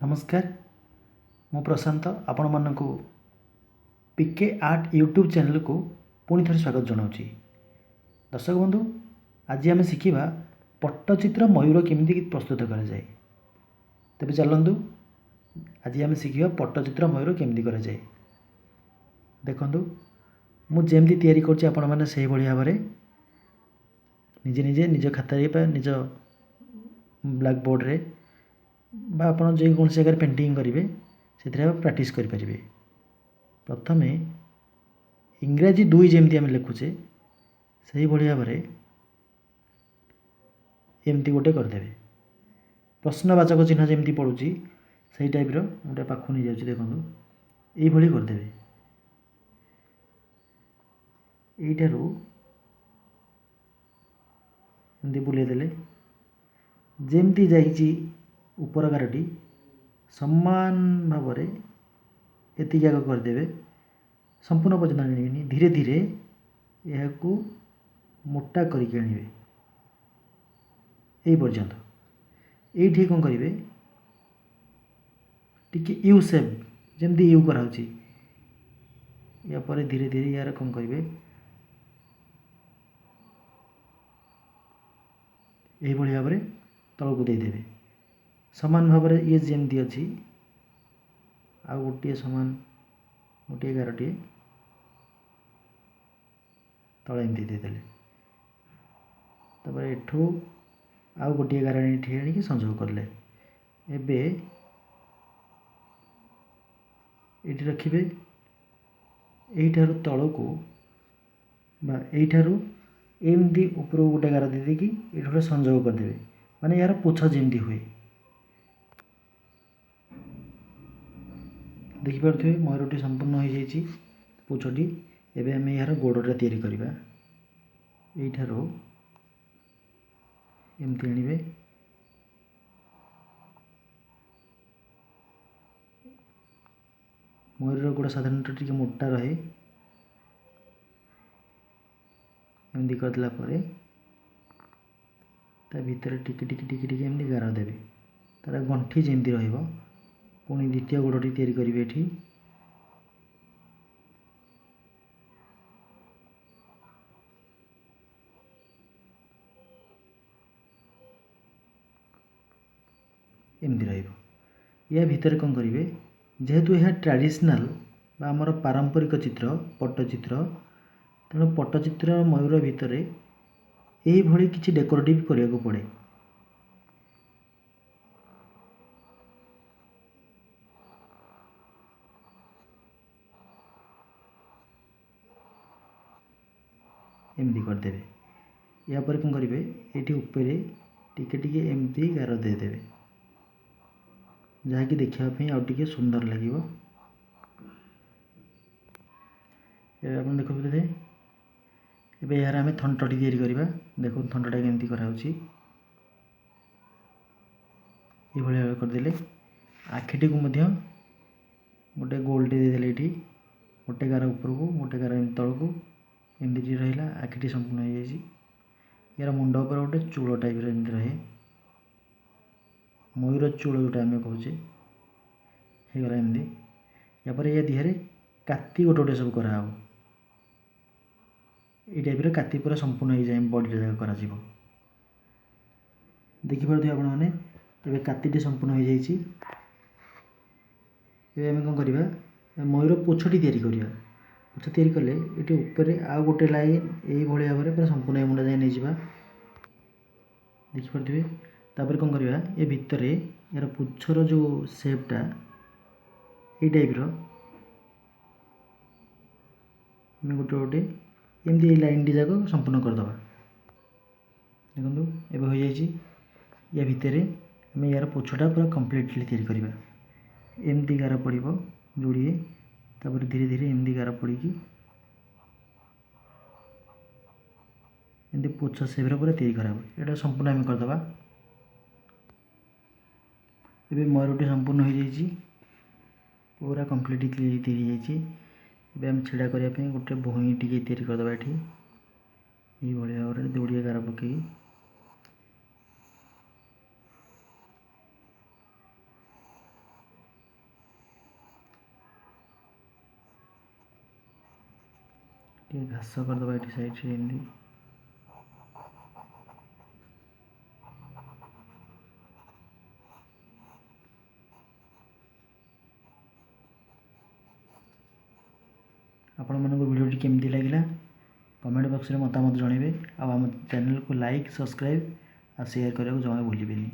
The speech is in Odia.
ନମସ୍କାର, ମୁଁ ପ୍ରଶାନ୍ତ ଆପଣମାନଙ୍କୁ ପିକେ ଆର୍ଟ ୟୁଟ୍ୟୁବ୍ ଚ୍ୟାନେଲକୁ ପୁଣି ଥରେ ସ୍ୱାଗତ ଜଣାଉଛି। ଦର୍ଶକ ବନ୍ଧୁ, ଆଜି ଆମେ ଶିଖିବା ପଟ୍ଟଚିତ୍ର ମୟୂର କେମିତି ପ୍ରସ୍ତୁତ କରାଯାଏ। ତେବେ ଚାଲନ୍ତୁ ଆଜି ଆମେ ଶିଖିବା ପଟ୍ଟଚିତ୍ର ମୟୂର କେମିତି କରାଯାଏ। ଦେଖନ୍ତୁ, ମୁଁ ଯେମିତି ତିଆରି କରୁଛି ଆପଣମାନେ ସେହିଭଳି ଭାବରେ ନିଜେ ନିଜେ ନିଜ ଖାତାରେ ବା ନିଜ ବ୍ଲାକ୍ ବୋର୍ଡ଼ରେ ବା ଆପଣ ଯେକୌଣସି ଜାଗାରେ ପେଣ୍ଟିଂ କରିବେ ସେଥିରେ ପ୍ରାକ୍ଟିସ୍ କରିପାରିବେ। ପ୍ରଥମେ ଇଂରାଜୀ 2 ଯେମିତି ଆମେ ଲେଖୁଛେ ସେହିଭଳି ଭାବରେ ଏମିତି ଗୋଟେ କରିଦେବେ। ପ୍ରଶ୍ନବାଚକ ଚିହ୍ନ ଯେମିତି ପଡ଼ୁଛି ସେଇ ଟାଇପ୍ର ଗୋଟେ ପାଖକୁ ନେଇଯାଉଛି, ଦେଖନ୍ତୁ ଏଇଭଳି କରିଦେବେ। ଏଇଠାରୁ ଏମିତି ବୁଲେଇ ଦେଲେ ଯେମିତି ଯାଇଛି ଉପର ଗାରଟି ସମାନ ଭାବରେ ଏତିକି ଆଗ କରିଦେବେ, ସମ୍ପୂର୍ଣ୍ଣ ପର୍ଯ୍ୟନ୍ତ ଆଣିବେନି, ଧୀରେ ଧୀରେ ଏହାକୁ ମୋଟା କରିକି ଆଣିବେ ଏଇ ପର୍ଯ୍ୟନ୍ତ। ଏଇଠି କ'ଣ କରିବେ, ଟିକେ you shape ଯେମିତି you କରାହେଉଛି, ୟା ପରେ ଧୀରେ ଧୀରେ ୟାର କ'ଣ କରିବେ ଏଇଭଳି ଭାବରେ ତଳକୁ ଦେଇଦେବେ। ସମାନ ଭାବରେ ଇଏ ଯେମିତି ଅଛି ଆଉ ଗୋଟିଏ ସମାନ ଗୋଟିଏ ଗାରଟିଏ ତଳେ ଏମିତି ଦେଇଦେଲେ। ତାପରେ ଏଠୁ ଆଉ ଗୋଟିଏ ଗାର ଏଠି ଆଣିକି ସଂଯୋଗ କଲେ। ଏବେ ଏଇଠି ରଖିବେ, ଏଇଠାରୁ ତଳକୁ ବା ଏଇଠାରୁ ଏମିତି ଉପରକୁ ଗୋଟେ ଗାର ଦେଇଦେଇକି ଏଇଠି ଗୋଟେ ସଂଯୋଗ କରିଦେବେ, ମାନେ ଏହାର ପୁଚ୍ଛ ଯେମିତି ହୁଏ। ଦେଖିପାରୁଥିବେ ମୟୂରଟି ସମ୍ପୂର୍ଣ୍ଣ ହୋଇଯାଇଛି ପୁଚ୍ଛଟି। ଏବେ ଆମେ ଏହାର ଗୋଡ଼ଟା ତିଆରି କରିବା। ଏଇଠାରୁ ଏମିତି ଆଣିବେ, ମୟୂରର ଗୋଡ଼ ସାଧାରଣତଃ ଟିକେ ମୋଟା ରହେ। ଏମିତି କରିଦେଲା ପରେ ତା ଭିତରେ ଟିକେ ଟିକେ ଟିକେ ଟିକେ ଏମିତି ଗାର ଦେବେ, ତାର ଗଣ୍ଠି ଯେମିତି ରହିବ। ପୁଣି ଦ୍ୱିତୀୟ ଗୋଡ଼ଟି ତିଆରି କରିବେ ଏଠି। ଏମିତି ରହିବ। ୟା ଭିତରେ କ'ଣ କରିବେ, ଯେହେତୁ ଏହା ଟ୍ରାଡ଼ିସନାଲ୍ ବା ଆମର ପାରମ୍ପରିକ ଚିତ୍ର ପଟ୍ଟଚିତ୍ର, ତେଣୁ ପଟ୍ଟଚିତ୍ର ମୟୂର ଭିତରେ ଏଇଭଳି କିଛି ଡେକୋରେଟିଭ୍ କରିବାକୁ ପଡ଼େ। ଏମିତି କରିଦେବେ। ୟା ପରେ କ'ଣ କରିବେ, ଏଇଠି ଉପରେ ଟିକେ ଟିକେ ଏମିତି ଗାର ଦେଇଦେବେ, ଯାହାକି ଦେଖିବା ପାଇଁ ଆଉ ଟିକେ ସୁନ୍ଦର ଲାଗିବ। ଏବେ ଆପଣ ଦେଖୁଥିବେ, ଏବେ ଏହାର ଆମେ ଥଣ୍ଟଟି ତିଆରି କରିବା। ଦେଖନ୍ତୁ ଥଣ୍ଟଟା କେମିତି କରାହେଉଛି, ଏଇଭଳି ଭାବେ କରିଦେଲେ। ଆଖିଟିକୁ ମଧ୍ୟ ଗୋଟେ ଗୋଲଟେ ଦେଇଦେଲେ ଏଇଠି, ଗୋଟେ ଗାର ଉପରକୁ ଗୋଟେ ଗାର ଏମିତି ତଳକୁ, ଏମିତି ଟିକେ ରହିଲା। ଆଖିଟି ସମ୍ପୂର୍ଣ୍ଣ ହେଇଯାଇଛି। ଏହାର ମୁଣ୍ଡ ଉପରେ ଗୋଟେ ଚୂଳ ଟାଇପ୍ର ଏମିତି ରହେ, ମୟୂର ଚୂଳ ଯେଉଁଟା ଆମେ କହୁଛେ, ହେଇଗଲା ଏମିତି। ୟାପରେ ୟା ଦେହରେ କାତି ଗୋଟେ ଗୋଟେ ସବୁ କରାହେବ। ଏଇ ଟାଇପ୍ର କାତି ପୁରା ସମ୍ପୂର୍ଣ୍ଣ ହେଇଯାଏ ବଡ଼ିଟା ଯାକ କରାଯିବ। ଦେଖିପାରୁଥିବେ ଆପଣମାନେ, ଏବେ କାତିଟି ସମ୍ପୂର୍ଣ୍ଣ ହେଇଯାଇଛି। ଏବେ ଆମେ କ'ଣ କରିବା, ମୟୂର ପୁଚ୍ଛଟି ତିଆରି କରିବା। ପୁଚ୍ଛ ତିଆରି କଲେ ଏଠି ଉପରେ ଆଉ ଗୋଟେ ଲାଇନ୍ ଏଇଭଳି ଭାବରେ ପୁରା ସମ୍ପୂର୍ଣ୍ଣ ଏ ମୁଣ୍ଡ ଯାଏଁ ନେଇଯିବା, ଦେଖିପାରୁଥିବେ। ତାପରେ କ'ଣ କରିବା, ଏ ଭିତରେ ଏହାର ପୁଚ୍ଛର ଯେଉଁ ସେପ୍ଟା ଏଇ ଟାଇପ୍ର ଆମେ ଗୋଟେ ଗୋଟେ ଏମିତି ଏଇ ଲାଇନ୍ଟି ଯାକ ସମ୍ପୂର୍ଣ୍ଣ କରିଦେବା। ଦେଖନ୍ତୁ ଏବେ ହୋଇଯାଇଛି। ୟା ଭିତରେ ଆମେ ୟାର ପୁଚ୍ଛଟା ପୁରା କମ୍ପ୍ଲିଟଲି ତିଆରି କରିବା। ଏମିତି ଗାର ପଡ଼ିବ ଯୋଡ଼ିଏ, ତାପରେ ଧୀରେ ଧୀରେ ଏମିତି ଗାର ପଡ଼ିକି ଏମିତି ପୁଚ୍ଛ ସେପ୍ର ପୁରା ତିଆରି କରାହେବ। ଏଇଟା ସମ୍ପୂର୍ଣ୍ଣ ଆମେ କରିଦେବା। ଏବେ ମୟୂରଟି ସମ୍ପୂର୍ଣ୍ଣ ହୋଇଯାଇଛି, ପୁରା କମ୍ପ୍ଲିଟ୍ ତିଆରି ହେଇଯାଇଛି। ଏବେ ଆମେ ଛିଡ଼ା କରିବା ପାଇଁ ଗୋଟେ ଭୂଇଁ ଟିକେ ତିଆରି କରିଦେବା ଏଠି, ଏଇଭଳି ଭାବରେ ଯୋଡ଼ିଏ ଗାର ପକେଇ। ଟିକେ ଘାସ କରିଦେବା ଏଠି ସାଇଡ଼୍ରେ ଏମିତି। ଆପଣମାନଙ୍କୁ ଭିଡ଼ିଓଟି କେମିତି ଲାଗିଲା କମେଣ୍ଟ ବକ୍ସରେ ମତାମତ ଜଣାଇବେ, ଆଉ ଆମ ଚ୍ୟାନେଲକୁ ଲାଇକ୍, ସବସ୍କ୍ରାଇବ୍ ଆଉ ସେୟାର କରିବାକୁ ଜମା ଭୁଲିବେନି।